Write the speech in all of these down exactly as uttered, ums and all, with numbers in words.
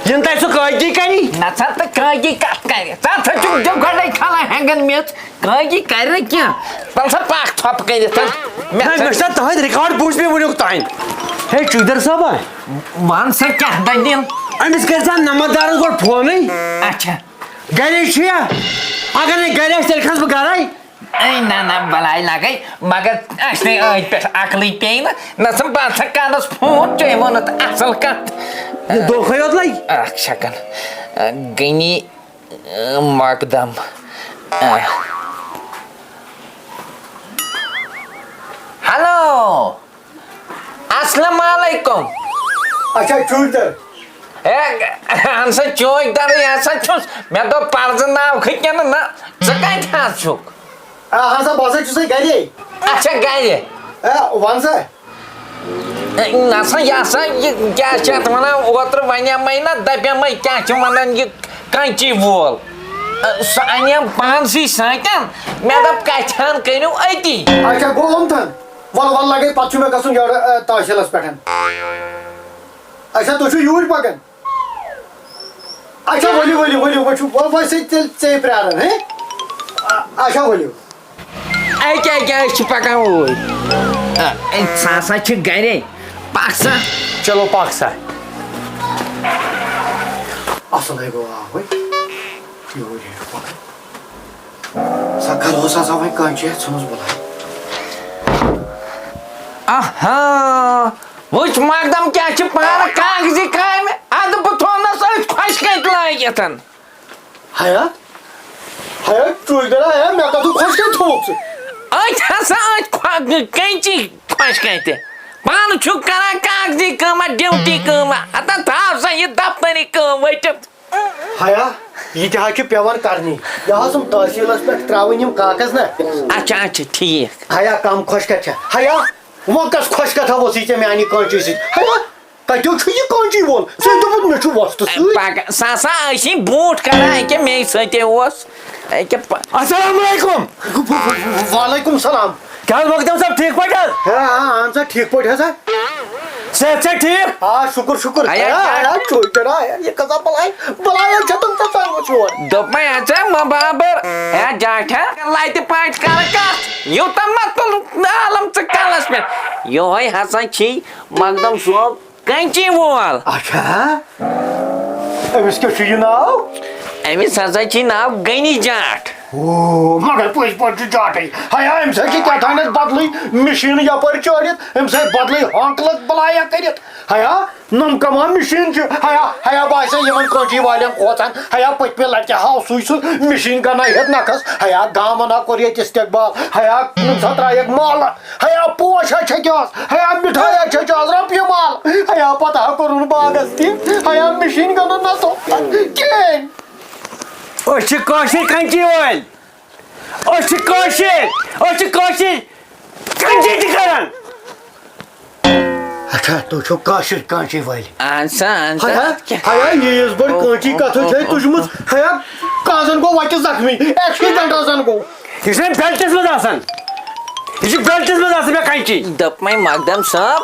یِنہٕ تۄہہِ سُہ کٲگی کَری۔ نہ سا، تہٕ کٲگی کَتھ کَرِ؟ ژٕ ہسا چھُکھ دِو گۄڈَے کھلان ہٮ۪نٛگَن میٚژ۔ کٲگی کَرِ نہٕ کینٛہہ۔ وَلہٕ سا پَکھ ژھۄپہٕ کٔرِتھ۔ مےٚ نہ، ژٕ مےٚ چھُ سا تُہٕنٛدۍ record بوٗزمٕتۍ وٕنیُک تام۔ ہے، چوٗکدر صٲبا۔ وَن سا، کیٛاہ دٔلیٖل؟ أمِس کٔرۍ زِ ہا نمبردارَس گۄڈٕ فونٕے۔ اچھا۔ گَرے چھُیا؟ اگر نہٕ گَرِ آسہِ، تیٚلہِ کھَسہٕ بہٕ گَرَے۔ اے نہ نہ، بلاے لگے، مگر اَسہِ نے أتھۍ پٮ۪ٹھ عقلٕے پیٚیہِ نہٕ۔ نہ سا، بہٕ ہسا کَرنَس فون، ژےٚ ووٚنُتھ اَصٕل کَتھ۔ یہِ دھوکھَے یوت لَگہِ۔ اَکھ سیکنڈ۔ غنی، مقدم۔ ہیلو۔ السلام علیکم۔ اچھا، چوٗکدر۔ ہے، اہن سا، چوٗکدرٕے ہسا چھُس۔ مےٚ دوٚپ، پرزٕناوکھٕ کِنہٕ نہ؟ ژٕ کتہِ حظ چھُکھ؟ آ، اہن سا، بہٕ ہسا چھُسے گرے۔ اچھا، گرِ۔ اے، وَن سا۔ ہے، نہ سا، یہِ ہسا، یہِ کیٛاہ چھِ اَتھ وَنان، اوترٕ وَنیمَے نہ، دَپیمَے، کیٛاہ چھِ وَنان، یہِ کَنچی وول۔ سُہ اَنیم پانسٕے سۭتۍ۔ مےٚ دوٚپ، کَتھِ ہَن کٔرِو أتی۔ اچھا، گوٚو اوٚمتھَن۔ وَلہٕ، وَلہٕ لَگے، پَتہٕ چھُ مےٚ گژھُن یورٕ، آ، تحصیٖلَس پٮ۪ٹھ۔ اچھا، تُہۍ چھِو یوٗرۍ پَکان؟ اچھا، ؤلِو، ؤلِو، ؤلِو، وۄنۍ چھُ، وۄنۍ، وۄنۍ چھِ تیٚلہِ ژے پرٛاران، ہے؟ آ، اچھا، ؤلِو۔ اے کیٛاہ، کیٛاہ، أسۍ چھِ پَکان اوٗرۍ۔ آ، اے، سُہ ہسا چھِ گَرے۔ پَکھ سا۔ چلو، پَکھ سا۔ اَصٕل ہے گوٚو، آوٕے۔ یوٗرۍ ہے چھُ پَکان۔ سۄ کَرہوس ہسا وۄنۍ کٲنٛچی، ژھٕنُس بُلاے۔ آہا، وٕچھ مقدم کیٛاہ چھِ پانہٕ کاغذی کامہِ، اَدٕ بہٕ تھوونَس أتھۍ خۄشکَتہِ لٲگِتھ۔ ہیا، ہیا، چوٗکدرا، ہیا، مےٚ کَتھ خۄشکَتہِ تھووُکھ ژٕ؟ أتھۍ ہسا أتھۍ خۄ-، کینچی خۄشکَتہِ۔ پانہٕ چھُکھ کران کاغذی کٲمہ، ڈیوٹی کٲمہ۔ ہتا تھاو سا یہِ دفتری کٲم ؤٹِتھ۔ ہیا، یہِ تہِ حظ چھُ پٮ۪وان کرنی۔ یہِ حظ یِم تحصیٖلس پٮ۪ٹھ ترٛاوٕنۍ یِم کاغذ نہ۔ اچھا، اچھا، ٹھیٖک۔ ہیا، کم خۄشکَتھ چھےٚ۔ ہیا، وۄنۍ کۄس خۄشکَتھا ؤژھٕے ژےٚ میٛانہِ کٲنچی سۭتۍ؟ ہیا، کَتیو چھُ یہِ کٲنچی وول؟ ژےٚ دوٚپُتھ مےٚ چھُ وۄستہٕ سۭتۍ۔ پگاہ، سُہ ہسا ٲسی بوٗٹھ کران، أکیٛاہ مے سۭتۍ اوس۔ أکیٛاہ پ-، السلام علیکم۔ وعلیکم السلام۔ کیٛاہ حظ مۄخدم صٲب، ٹھیٖک پٲٹھۍ حظ؟ ہے، آ، اہن سا، ٹھیٖک پٲٹھۍ حظ۔ صحت چھا ٹھیٖک؟ آ، شُکُر، شُکُر۔ ہے، ہے، ہے، ہے، چوٗنٛکہِ پٮ۪ٹھ آے، یہِ کۭژاہ بَلاے، بَلاے حظ چھےٚ تِم ژےٚ ژَلمٕژ یور۔ دوٚپمَے ژےٚ مَبابر، ہے جاٹھا، لَتہِ پاٹھۍ کَرٕ کَتھ، یوٗتاہ مہ تُل عالم ژٕ کَلَس پٮ۪ٹھ۔ یِہوٚے ہسا چھی مقدم صٲب کَنچی وول۔ اچھا، أمِس کیٛاہ چھُ یہِ ناو؟ أمِس ہسا چھی ناو غنی جاٹھ۔ او، مگر پٔزۍ پٲٹھۍ چھُ جاٹھٕے۔ ہیا، أمِس ہے چھِ کیٛاہ تھانٮ۪تھ بدلٕے مِشیٖن یَپٲرۍ چٲڑِتھ، أمِس ہے بدلٕے ہانٛکلہٕ بَلایا کٔرِتھ۔ ہیا، نَم کما مِشیٖن چھِ۔ ہیا، ہیا، باسے یِمَن کٲنچی والٮ۪ن کھوژان۔ ہیا، پٔتمہِ لَٹہِ ہاو سُے سُہ مِشیٖن گَنا ہٮ۪تھ نَکھَس۔ ہیا، گامَن ہا کوٚر ییٚتہِ استقبال۔ ہیا، یِم سا ترٛایَکھ مالہٕ۔ ہیا، پوش ہا چھَکہِ آز۔ ہیا، مِٹھایہِ ہا چھَچہِ آز رۄپیہِ مال۔ ہیا، پَتہٕ ہا کوٚرُن باغَس تہِ۔ ہیا، مِشیٖن گَنا نہ تو کِہیٖنۍ۔ أسۍ چھِ کٲشِرۍ کَنچی وٲلۍ۔ أسۍ چھِ کٲشِرۍ۔ أسۍ چھِ کٲشِرۍ۔ کَنچی تہِ کَران۔ اچھا، تُہۍ چھِو کٲشِرۍ کٲنچی وٲلۍ۔ اہن سا، اہن سا۔ ہیا، ہیا، ییٖژ بٔڑ کٲنچی کَتھ چھےٚ تُجمٕژ؟ ہیا، کازَن گوٚو وَتہِ زخمی، ایکسیڈنٹ آسان گوٚو۔ یہِ چھُنہ بیلٹَس منٛز آسان۔ یہِ چھُ بیلٹَس منٛز آسان مےٚ کَنچی۔ دوٚپمَے مقدم صٲب،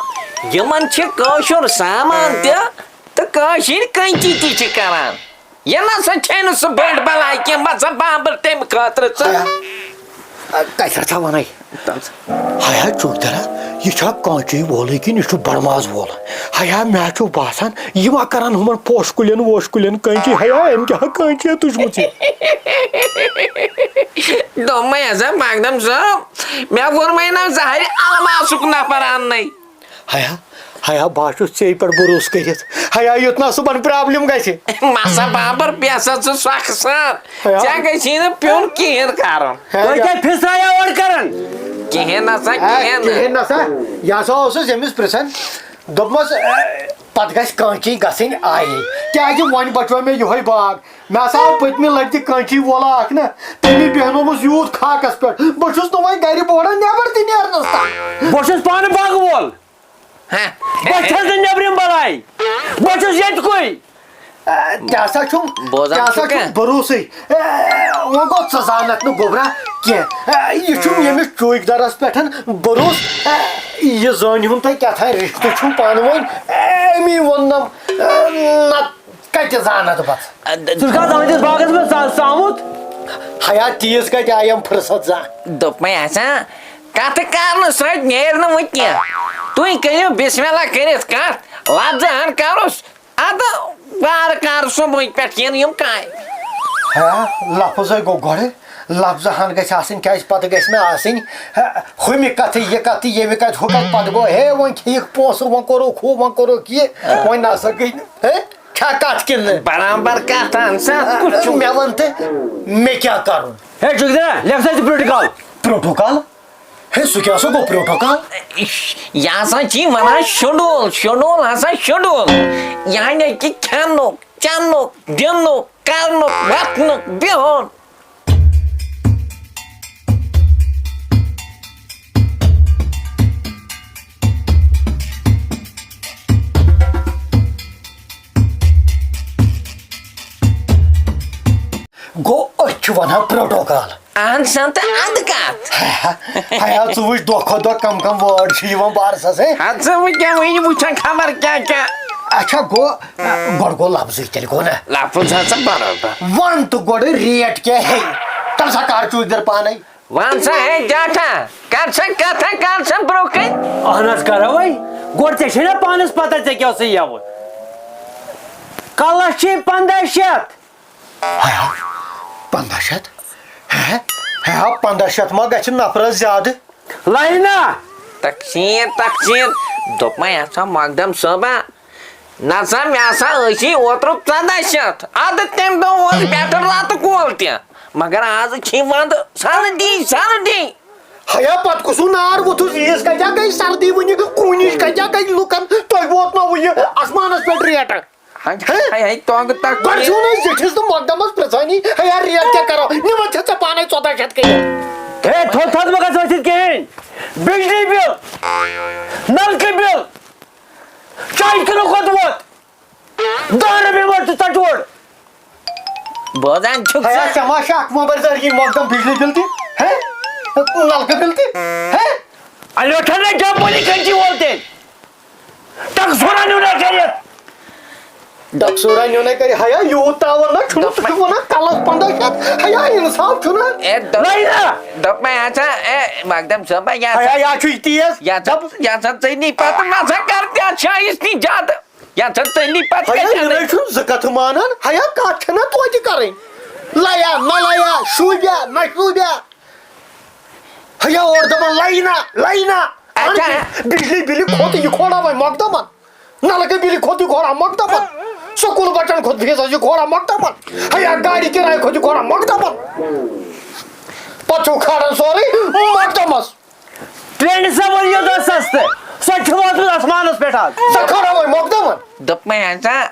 یِمَن چھِ کٲشُر سامان تہِ تہٕ کٲشِرۍ کَنچی تہِ چھِ کَران۔ یہِ نہ سا چھے نہٕ سُہ بٔڑ بَلاے کینٛہہ، مَہ سا بامبر تَمہِ خٲطرٕ ژٕ۔ ہیا، کَتہِ رَژھا وَنَے؟ ہیا، چوٗکدَرا، یہِ چھا کٲنچی وولٕے کِنہٕ یہِ چھُ بَڑماز وول؟ ہیا، مےٚ چھُ باسان، یہِ ما کَرَن ہُمَن پوشہٕ کُلٮ۪ن ووشہٕ کُلٮ۪ن کٲنچی؟ ہیا، أمۍ کیٛاہ کٲنچی تُجمٕژ یہِ؟ دوٚپمَے ہسا مقدم صٲب، مےٚ ووٚنمَے نہ ظاہرِ الماسُک نفر اَننَے۔ ہیا، ہیا، بہٕ ہا چھُس ژےٚ پٮ۪ٹھ بروسہٕ کٔرِتھ۔ ہیا، یُتھ نہ صُبحن پرابلم گژھِ۔ مَہ سا بامبر، بیٚہہ سا ژٕ سۄکھٕ سان۔ ہیا۔ ژےٚ گژھی نہٕ پیوٚن کِہیٖنۍ کَرُن۔ ہیا۔ تُہۍ کیٛازِ پھِسرایا اورٕ کران؟ کِہیٖنۍ نہ سا، آ، کِہیٖنۍ نہٕ۔ کِہیٖنۍ نہ سا۔ یہِ ہسا اوسُس ییٚمِس پرٛژھان، دوٚپمَس، آ، پَتہٕ گژھِ کٲنچی گژھٕنۍ آیی۔ کیٛازِ وۄنۍ بَچوو مےٚ یِہوٚے باغ۔ مےٚ ہسا آو پٔتمہِ لٹہِ تہِ کٲنچی وولا اکھ نا، تٔمی بیہنووُس یوٗت خاکس پٮ۪ٹھ۔ بہٕ چھُس نہٕ وۄنۍ گرِ بوران نٮ۪بر تہِ نیرنس تام۔ بہٕ چھُس پانہٕ باغہٕ وول۔ ہہ۔ بہٕ چھُس نہٕ نیبرِم بلاے۔ بہٕ چھُس ییٚتہِ کُے۔ اے، ژےٚ ہسا چھُم، بوزان ژےٚ ہسا چھُکھ چھُم کانٛہہ؟ بروسٕے۔ اے، وۄنۍ گوٚو ژٕ زانکھ نہٕ گوٚبرا کینٛہہ۔ اے، یہِ چھُم ییٚمِس چوٗکۍ درس پٮ۪ٹھ بروسہٕ۔ اے، یہِ زٲنۍ ہُن تۄہہِ کیٛاہ تھانۍ رشتہٕ چھُم پانہٕ ؤنۍ۔ اے، أمی ووٚننم۔ اے، نہ کتہِ زانتھ بہٕ؟ ژٕ چھُکھ حظ أہٕنٛدِس باغس منٛز ژ-، ژامُت؟ حیا، تیٖژ کتہِ آیم فرصت زانٛہہ؟ دوٚپمَے آسان، کتھٕ کرنہٕ سۭتۍ نیرِ نہٕ وۄنۍ کینٛہہ۔ تُہۍ کٔرِو بسم اللہ کٔرِتھ کتھ، لفظہٕ ہن کرُس۔ ادٕ وارٕ کارٕ صُبحٕکۍ پٮ۪ٹھ یِن یِم کامہِ۔ ہا، لفظے گوٚو گۄڈٕ، لفظہٕ ہن گژھِ آسٕنۍ، کیازِ پتہٕ گژھِ نہٕ آسٕنۍ، ہا، ہُمہِ کتھٕ یہِ کتھٕ، ییٚمہِ کتھِ ہُہ کتھٕ، پتہٕ گوٚو، ہے، وۄنۍ کھیٚیِکھ پونٛسہٕ، وۄنۍ کوٚرُکھ ہُہ، وۄنۍ کوٚرُکھ یہِ، وۄنۍ نسا گٔے نہٕ، ہے، چھا کتھ کِنہٕ نہٕ؟ برابر کتھ اہن سا، کُس چھُ؟ مےٚ وَن تہٕ، مےٚ کیٛاہ کرُن؟ ہے، جُگدرا، لیکھ سا ژٕ protocol۔ Protocol؟ ہے، سُہ کیٛاہ سا گوٚو protocol؟ یہِ ہسا چھی ونان schedule، schedule ہسا schedule۔ یعنی کہِ کھٮ۪نُک، چٮ۪نُک، دِنُک، کرنُک، وۄتھنُک، بِہُن۔ گوٚو، أسۍ چھِ ونان protocol۔ اہن سا تہٕ ادٕ کتھ۔ ہیا، ژٕ وٕچھ دۄہ کھۄتہٕ دۄہ کم کم word چھِ یِوان بارسس، ہے۔ ہتہٕ ژٕ وٕنکیٚن وٕنہِ وٕچھان خبر کیٛاہ کیٛاہ۔ اچھا گوٚو، گۄڈٕ گوٚو لفظٕے تیٚلہِ گوٚو نا؟ لفظ ہسا برابر۔ ون تہٕ گۄڈٕ rate کیٛاہ ہے؟ تَلہٕ سا کر چوٗکدر پانے۔ ون سا ہے جاٹھا، کر سا کتھا، کر سا برونٛہہ کَنہِ۔ اہن حظ کرو وۄنۍ۔ گۄڈٕ ژےٚ چھے نا پانس پتہ ژےٚ کیٛاہ اوسُے یَوٕ؟ کلس چھے پنٛداہ شیٚتھ۔ ہیا، پنٛداہ شیٚتھ؟ ہے، ہے، پنٛداہ شیٚتھ ما گژھِ نفرس زیادٕ؟ لاینا۔ تقسیٖم، تقسیٖم۔ دوٚپمَے ہسا مقدم صٲبا، نہ سا مےٚ ہسا ٲسی اوترٕ ژۄداہ شیٚتھ۔ اَدٕ تَمہِ دۄہ اوس پٮ۪ٹھٕ راتہٕ کول تہِ۔ مگر آز چھی ونٛدٕ سردی، سردی۔ ہیا، پتہٕ کُسُے نار ووٚتھُس، ییٖژ کتہِ گٔے سردی وُنہِ، کوٗنِش کتہِ گٔے لُکن، تۄہہِ ووتنووُ یہِ آسمانس پٮ۪ٹھ ریٹہٕ۔ ہاے، ہے؟ ہاے، ہاے، تۄنٛگہٕ تَکھ گۄڈٕ چھُو نہٕ أسۍ زِٹھِس تہٕ مۄقدمس پرٛژھٲنی، ہے یار، ریٹ کیٛاہ کرو؟ نِمو چھِ ژےٚ پانے ژۄداہ شیٚتھ کٔرِتھ۔ ہے، تھوٚد تھوٚد مہ گژھ ؤسِتھ کِہیٖنۍ۔ بجلی بِل، نلکہٕ بِل، چایہِ کِلوٗ کوٚت ووت؟ دَہ رۄپیہِ ووت ژٕ ژَٹوڑ۔ بوزان چھُکھ ہے، ژٕ؟ ژےٚ ما چھِ اکھ وۄنۍ بَرِ زَرگی مۄقدم بجلی بِل تہِ؟ ہے؟ نلکہٕ بِل تہِ؟ ہے؟ اَلہِ وۄتھن نہ جمپلی کَنچی وول تیٚلہِ۔ ٹکسورا نیوٗ نہ کٔرِتھ۔ ڈکسورا نیوٗ نہ کٔرِتھ۔ ہیا، یوٗت تاوَن نہ چھُنہٕ، ژٕ چھُکھ وَنان کَلَس پنٛداہ شیٚتھ۔ ہیا، اِنصاف چھُنہٕ۔ اے، دوٚپ-، نَے نہ۔ دوٚپمَے ہا ژےٚ، اے، مقدم صٲبہ، یا ہیا، یا چھُ یہِ تیز۔ یا ژٕ، یا ژٕ ژٔنی پَتہٕ مَسا کَر تہِ اَتھ شایِس نِش زیادٕ۔ یا ژٕ ژٔنی پَتہٕ ہیا، کَتہِ یہِ اَنَے؟ نَے چھُنہٕ زٕ کَتھٕ مانان۔ ہیا، کَتھ چھَنہ توتہِ کَرٕنۍ۔ لَیا، نہ لَیا، شوٗبیا، نہ شوٗبیا۔ ہیا، اورٕ دَپان، لَیہِ نہ، لَیہِ نہ۔ اچھا۔ اَہَن، بجلی بِلہِ کھوٚت یہِ کھوڑا وۄنۍ مۄقدمَن۔ نلکہٕ بِلہِ کھوٚت یہِ کھوڑا مۄقدمَن۔ سکوٗل بَچَن کھوٚت فیٖسَس یہِ کھوڑا مۄقدمَن۔ ہیا، گاڑِ کِراے کھوٚت یہِ کھوڑا مۄقدمَن۔ پَتہٕ چھُو کھالان سورُے مۄقدمَس۔ ٹرینہِ سوٲری یوت ٲس سستہٕ، سۄ تہِ چھِ وٲژمٕژ آسمانَس پٮ۪ٹھ آز۔ سۄ کھٲرا وۄنۍ مۄقدمَن۔ دوٚپمَے ہسا۔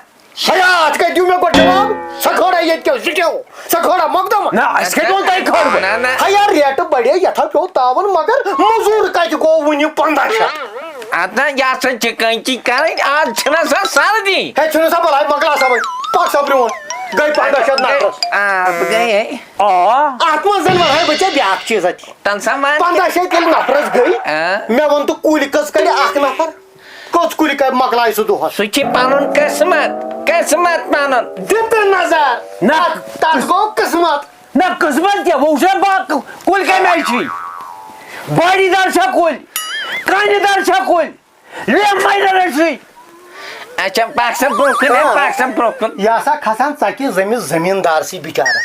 ہیا، اَتھ کَتہِ دیُت مےٚ گۄڈٕ جواب؟ سۄ کھٲرا ییٚتہِ کیٛاہ زِٹھیو؟ سۄ کھٲرا مۄقدمَن۔ نہ، اَسہِ کَتہِ ووٚن تۄہہِ کھٲروٕ؟ نہ، نہ۔ ہیا، ریٹہٕ بڑے، یَتھ ہا پیوٚو تاوَن، مگر مٔزوٗر کَتہِ گوٚو وُنہِ پنٛداہ شیٚتھ؟ اَدٕ نہ، یَتھ سۭتۍ چھِ کٲنٛچی کَرٕنۍ، آز چھِنہ سۄ سردی۔ ہے، ژھٕنِو سا بَلاے، مۄکلاو سا وۄنۍ۔ پَکھ سا برٛونٛٹھ۔ گٔے پنٛداہ شیٚتھ نفرَس۔ آ، بہٕ گٔیے۔ آ۔ اَتھ منٛز زَن وَنہٕ ہا بہٕ ژےٚ بیٛاکھ چیٖز اَتہِ۔ تَلہٕ سا وَن۔ پنٛداہ شیٚتھ ییٚلہِ نفرَس گٔے، آ۔ مےٚ وَن تہٕ کُلۍ کٔژ کَڑِ اَکھ نفر؟ کٔژ کُلۍ کَڑِ مۄکلاوِ سُہ دۄہَس؟ سُہ چھِ پَنُن قٕسمت، قٕسمت پَنُن۔ دِ تہٕ نظر۔ نہ۔ تَتھ، تَتھ گوٚو قٕسمت۔ نہ، قٕسمت کیٛاہ؟ وۄنۍ وٕچھ نہ بہٕ کُلۍ کَمہِ آیہِ چھِی؟ باڈی دار چھا کُلۍ؟ کانہِ دار چھا کُلۍ؟ لیمب ماینر ٲسٕے۔ اچھا، پاکستان برونٛہہ کُن، ہے، آ۔ پاکستان برونٛہہ کُن۔ یہِ ہسا کھسان ژکہِ زٔمِس زٔمیٖندار سٕے بِچارس۔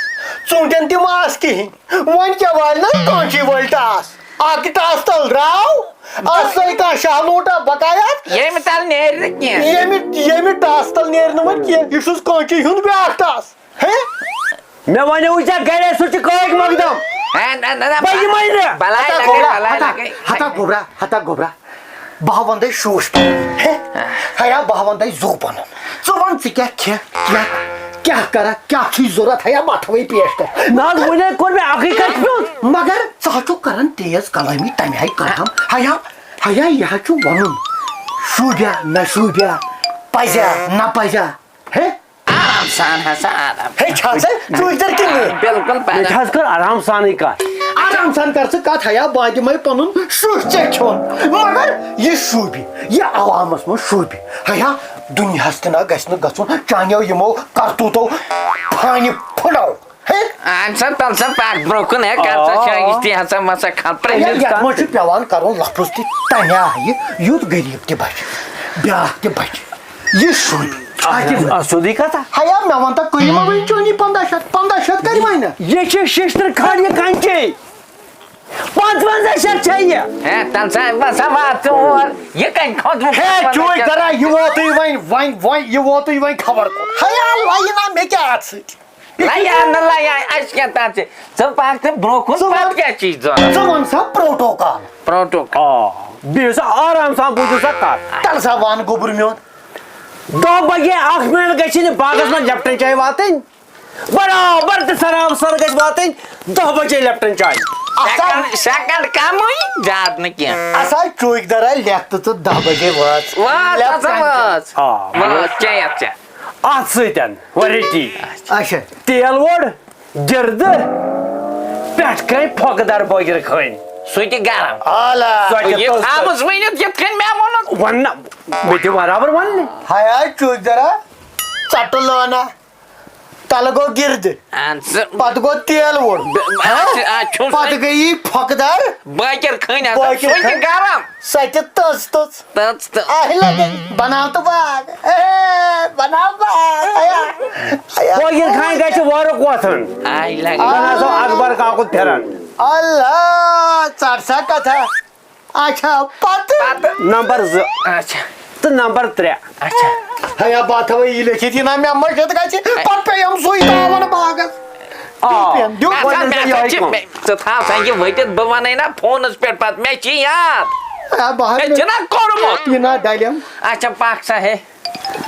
ژوٗنٛٹھٮ۪ن تہِ ما آسہٕ کِہیٖنۍ؟ وۄنۍ کیٛاہ والہِ نا کٲنٛچی وٲلۍ ٹاس؟ اکھ ٹاس تل درٛاو، اصلٕے کانٛہہ شاہ لوٗٹا بقایات۔ ییٚمہِ تل نیرِ نہٕ کینٛہہ۔ ییٚمہِ، ییٚمہِ ٹاس تل نیرِ نہٕ وۄنۍ کینٛہہ۔ یہِ چھُس کٲنٛچی ہُنٛد بیٛاکھ ٹاس۔ ہے؟ مےٚ وَنیو ژےٚ گرے سُہ چھُ کٲگۍ مۄقدم۔ ہے، نہ، نہ، نہ، بہٕ یِمَے نہٕ۔ بلاے ہتا لگے، گوٚبرا، بلاے ہتا، لگے۔ ہتا گوٚبرا، ہتا گوٚبرا۔ بہٕ ہا وَنہٕ تۄہہِ شوٗش پَنُن۔ ہے، ہیا، بہٕ ہا وَنہٕ تۄہہِ زُو پَنُن۔ ژٕ وَن ژٕ کیٛاہ کھٮ۪کھ، کیٛاہ، کیٛاہ کَرَکھ، کیٛاہ چھُے ضوٚرَتھ، ہیا، بہٕ تھاوَے پیش کَر۔ نہ حظ، وٕنے کوٚر مےٚ اَکٕے کَتھِ پیوٚن۔ مگر ژٕ ہا چھُکھ کَران تیز کلٲمی، تَمہِ آیہِ کَرہَم۔ ہیا، ہیا، یہِ ہا چھُ وَنُن۔ شوٗبیا، نہ شوٗبیا، پَزیا، نہ پَزیا۔ ہے؟ آرام سان ہسا، آرام۔ ہے، چھا ژےٚ ٹوٗرۍ دَر کِنہٕ نہٕ؟ بِلکُل مےٚ تہِ پَران۔ حظ کٔر آرام سانٕے کَتھ۔ آرام انسان کر ژٕ کتھ، ہیا بہٕ دِمے پنُن شُر ژےٚ کھیوٚن، مگر یہِ شوٗبہِ، یہِ عوامس منٛز شوٗبہِ۔ ہیا دُنیاہس تہِ نہ گژھِ نہٕ گژھُن چانیو یِمو کرتوٗتو فانہِ پھُنڈو۔ ہے؟ اہن سا، تل سا پکھ برونٛہہ کُن، ہے، کر سا آ۔ شٲنگِش تہِ ہسا مسا کھل ہیا، پرٛٲنِس یتھ منٛز چھُ پٮ۪وان کرُن لفظ تہِ تمہِ آیہِ، یُتھ غریٖب تہِ بچہِ، بیٛاکھ تہِ بچہِ۔ یہِ شوٗبہِ۔ آ، سیوٚدُے کتھا۔ ہیا، مےٚ وَن تہٕ، کٔرِو مےٚ وۄنۍ چٲنی پنٛداہ شیٚتھ، پنٛداہ شیٚتھ کٔرِو وۄنۍ نہ۔ یہِ چھِ شیشتٕر خان یہِ کنچے۔ پانٛژوَنٛزاہ شیٚتھ چھےٚ یہِ۔ ہے، تَلہٕ سا، وَن سا، وات ژٕ اور۔ یہِ کَتہِ کھوٚت وۄنۍ ہے، پانٛژوَنٛزاہ چوٗنٛکۍ شیٚتھ؟ گرا، یہِ ووتُے وۄنۍ، وۄنۍ، وۄنۍ، یہِ ووتُے وۄنۍ خبر کوٚت۔ ہیا، لَیہِ نا مےٚ کیٛاہ اَتھ سۭتۍ؟ لَیہِ ہا نہٕ لَیہِ ہا، اَسہِ کیٛاہ تَتھ سۭتۍ؟ ژٕ پَکھ تہٕ برٛونٛہہ کُن، ژٕ پَتہٕ وَن، کیٛاہ چھُے ژٕ وَنان؟ ژٕ وَن سا پروٹوکال۔ پروٹوکال۔ آ، بِہِو سا آرام سان، بوٗزِو سا کَتھ۔ تَلہٕ سا وَن گوٚبُر میون۔ دَہ بجے اَکھ مِنٹ گژھِ نہٕ باغَس منٛز لیپٹن چاے واتٕنۍ۔ برابر تہٕ سراب سر گژھِ واتٕنۍ دَہ بجے لیپٹن چاے۔ اَتھ سا، سیکنڈ، سیکنڈ کمٕے، زیادٕ نہٕ کینٛہہ۔ اَسا چوٗکۍ دَرا لیکھ تہٕ ژٕ دَہ بجے وٲژ۔ وٲژ، لیپٹن اَسا چاے۔ وٲژ۔ آ، وٲژ، چے اَتھ چے۔ اَتھ سۭتۍ ویرایٹی۔ اچھا۔ تیل ووٚڑ، گِردٕ، پٮ۪ٹھ کَنۍ پھۄکہٕ دار بٲگِر کھٔنۍ۔ سُہ تہِ گرم۔ آلا۔ سۄ تہِ یہِ تٔژ تھاوُس ؤنِتھ یِتھ کٔنۍ مےٚ ووٚنُتھ۔ وَن نہ، مےٚ تہِ برابر وَن نہٕ۔ ہایا چوٗکۍ دَرا، ژَٹہٕ لٲنہ۔ تَلہٕ گوٚو گِردٕ۔ اَہَن سا۔ پَتہٕ گوٚو تیل ووٚڑ۔ بہٕ، اَہَن سا، آ، چھُس پَتہٕ وۄنۍ گٔیی پھۄکہٕ دار۔ بٲکِر کھٔنۍ ہَسا، بٲکِر سُہ تہِ کھٔنۍ۔ گرم۔ سۄ تہِ تٔژ تٔژ۔ تٔژ تہٕ۔ آہہِ لَگے، بَناو تہٕ باغ۔ اے، بَناو باغ۔ اَیا، اَیا۔ بٲکِر کھٔنۍ گژھِ وارُک وۄتھُن۔ آہہِ لَگے۔ بَناو سا اَکبر کاکُن پھِران۔ اللہ، ژَٹ سا کَتھا۔ اچھا، پتہٕ؟ پتہٕ؟ نمبر زٕ۔ اچھا۔ تہٕ نمبر ترٛےٚ۔ اچھا۔ ہیا، بہٕ تھاوٕ یہِ لیکھِتھ، یہِ نا مےٚ مٔشِتھ گژھِ، پتہٕ پیٚیَم سُے تاوَن باغس۔ آ۔ پیٚن دیُن۔ نہ، وۄنۍ نہ، ٲسۍ زِ مےٚ یِہوٚے سا چھِ، کٲم۔ مےٚ، ژٕ تھاو سا یہِ ؤٹِتھ، بہٕ وَنَے نا فونَس پٮ۪ٹھ پتہٕ، مےٚ چھِ یاد۔ آ، بہٕ حظ مےٚ چھُنہ کوٚرمُت۔ یہِ نا ڈلٮ۪م۔ اچھا، پکھ سا ہے۔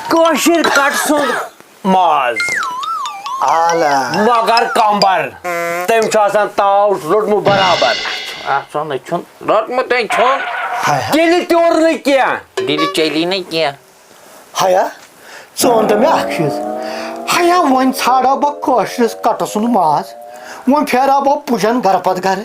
کٲشِر کٹہٕ سُنٛد ماز۔ آلا۔ مگر کمبر۔ تٔمۍ چھُ آسان تاو روٚٹمُت برابر۔ آسان ہے چھُن۔ روٚٹمُت ہے چھُن۔ ہاے ہاے۔ تیٚلہِ تیوٚر نہٕ کینٛہہ۔ دِلہِ چلی نہٕ کینٛہہ۔ ہیا، ژٕ وَن تہٕ مےٚ اکھ چیٖز۔ ہیا، وۄنۍ ژھانڈا بہٕ کٲشرِس کٹہٕ سُنٛد ماز۔ وۄنۍ پھیرا بہٕ پُجن گرٕ پتہٕ گرٕ۔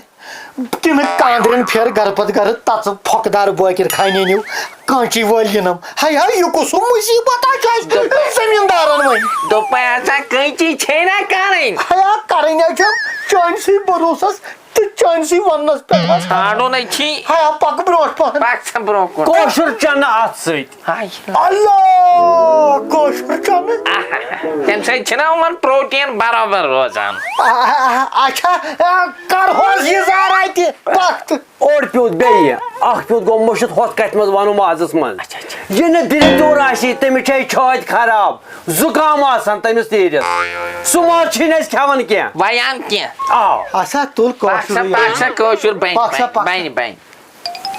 کِنہٕ کاندرٮ۪ن پھِر گرٕ پتہٕ گرٕ تَژٕ پھۄکہٕ دار بٲکِر خانہِ نیوٗ کٲنچی وٲلۍ یِنَم۔ ہاے ہاے، یہِ کُس ہیوٗ مُصیٖبت ہا چھُ اَسہِ زٔمیٖندارَن وۄنۍ؟ دوٚپمَے ہسا، کٲنچی چھے نا کَرٕنۍ؟ ہیا، کَرٕنۍ ہا چھَم چٲنۍسٕے بروسَس تہٕ چٲنۍسٕے وَننَس پٮ۪ٹھ حظ۔ ژھانٛڈُن ہے چھی۔ ہیا، پَکھ برونٛٹھ پَہَن۔ پَکھ سا برونٛہہ کُن۔ کٲشُر چَنہٕ اَتھ سۭتۍ۔ ہاے۔ اللہ، کٲشُر چَنہٕ۔ آہا، تَمہِ سۭتۍ چھِنہ یِمَن پروٹین برابر روزان۔ آ، آ، آ، اچھا، آ، کر حظ یہِ زارا تہِ وقت؟ اوٚڑ پیوٗت بیٚیہِ، اکھ پیوٗت گوٚو مٔشِتھ ہۄتھ کتھِ منٛز ونو مازس منٛز۔ اچھا، اچھا۔ یہِ نہٕ دِلہِ دوٗر آسی، تٔمِس چھے چھٲتۍ خراب، زُکام آسان تٔمِس تیٖرِتھ۔ سُہ ماز چھِنہٕ أسۍ کھٮ۪وان کینٛہہ۔ ویان کینٛہہ۔ آ۔ اچھا، تُل پکھ سا، کٲشُر پکھ سا، یہِ۔ کٲشُر بنہِ، پکھ سا، بنہِ، پکھ سا۔ بنہِ، بنہِ۔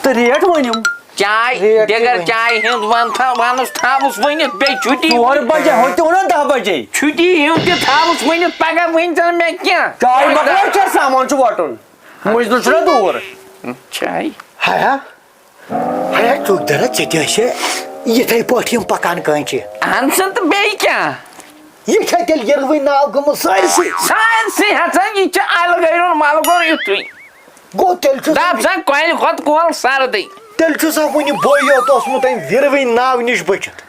تہٕ ریٹ ؤنِم۔ چاے، ریٹ تہِ دِگر ؤنِم۔ چاے ہُنٛد ون تھا-، ونُس تھاوُس ؤنِتھ، بیٚیہِ چھُٹی۔ ژور بجے، ہُتہِ ووٚن نا دَہ بجے۔ چھُٹی ہُنٛد تہِ تھاوُس ؤنِتھ، پگاہ ؤنۍ زن مےٚ کینٛہہ۔ چاے مۄکلٲو چا، سامان چھُ وَٹُن۔ مٔنٛزۍ چھُنہ دوٗر۔ چاے۔ ہیا، ہیا، ژٕ درا، ژےٚ تہِ ٲسے یِتھَے پٲٹھۍ یِم پکان کٲنچہِ۔ اہن سا، تہٕ بیٚیہِ کیٛاہ؟ یِم چھا تیٚلہِ یِروٕنۍ ناو گٔمٕژ سٲرسٕے؟ سارسٕے ہسا، یہِ چھِ الگٲرُن ملگُر یُتھُے۔ گوٚو تیٚلہِ چھُ دپ سا، کۄلہِ کھۄتہٕ کۄل سردٕے۔ تیٚلہِ چھُ سا وُنہِ بوے یوت اوسمُت أمۍ وِروٕنۍ ناو نِش بٔچِتھ۔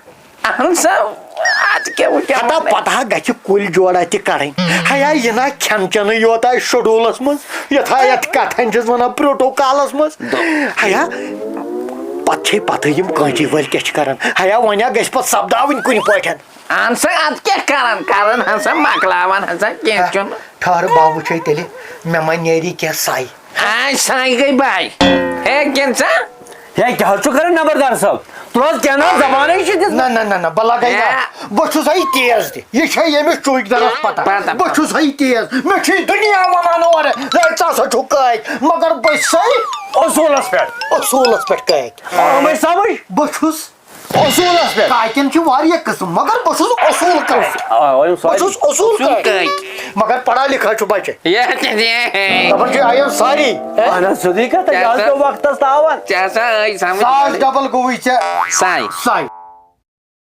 اہن سا، اتھ کیٛاہ وۄنۍ کیٛاہ ہتا وَنہٕ؟ پتہٕ ہا گژھِ کُلۍ جوڑا تہِ کڑٕنۍ۔ ہیا، یہِ نا کھٮ۪ن چٮ۪نٕے یوت آسہِ شڈوٗلس منٛز، یتھ ہا یتھ کتھن چھِس ونان پروٹوکالس منٛز۔ دوٚپ۔ ہیا، پتہٕ چھے پتہٕ یِم کٲنچی وٲلۍ کیٛاہ چھِ کران۔ ہیا، وۄنۍ ہا گژھِ پتہٕ سپداوٕنۍ کُنہِ پٲٹھۍ۔ اہن سا، اتھ کیٛاہ کران؟ کران ہسا، مۄکلاوان ہسا، کینٛہہ چھُنہٕ۔ ٹھہر، بہٕ وٕچھے تیٚلہِ، مےٚ ما نیری کینٛہہ سَے۔ آ، سَے گٔے بَے۔ ہے، کینٛہہ ژا؟ ہے، کیٛاہ حظ چھُ کران نمبردار صٲب؟ تُل حظ، کینٛہہ نہ حظ زبانٕے چھِ دِژمٕژ۔ نہ، نہ، نہ، نہ، بہٕ لگے نہ۔ ہے۔ بہٕ چھُس ہے تیز تہِ۔ یہِ چھےٚ ییٚمِس چوٗکۍ دَرَس پَتہ۔ پَتہ، بہٕ پَتہ۔ چھُس ہے تیز۔ مےٚ چھُ یہِ دُنیا وَنان اورٕ، ہے، ژٕ ہسا چھُکھ کٲتۍ۔ مگر بہٕ چھُسَے اصوٗلَس پٮ۪ٹھ۔ اصوٗلَس پٮ۪ٹھ کٲتۍ۔ آمَے سمجھ؟ بہٕ چھُس اصوٗلس پٮ۪ٹھ۔ کاتٮ۪ن چھِ واریاہ قٕسم، مگر بہٕ چھُس اصوٗل کٲتۍ۔ آ، ؤنِو سٲری۔ بہٕ چھُس اصوٗل اصوٗل کٲتۍ۔ کٲتۍ۔ مگر پڑھا لکھا چھُ بچہِ۔ یہِ تہِ دِ۔ دپان چھِ، آیَم ساری۔ اہن حظ، سیوٚدُے کتھ، ژےٚ یہِ حظ آسان، پیوٚو وقتس تاوان۔ ژےٚ آسان أے سمجھ۔ ساس ڈبل گوٚوُے ژےٚ۔ ساے۔ ساے۔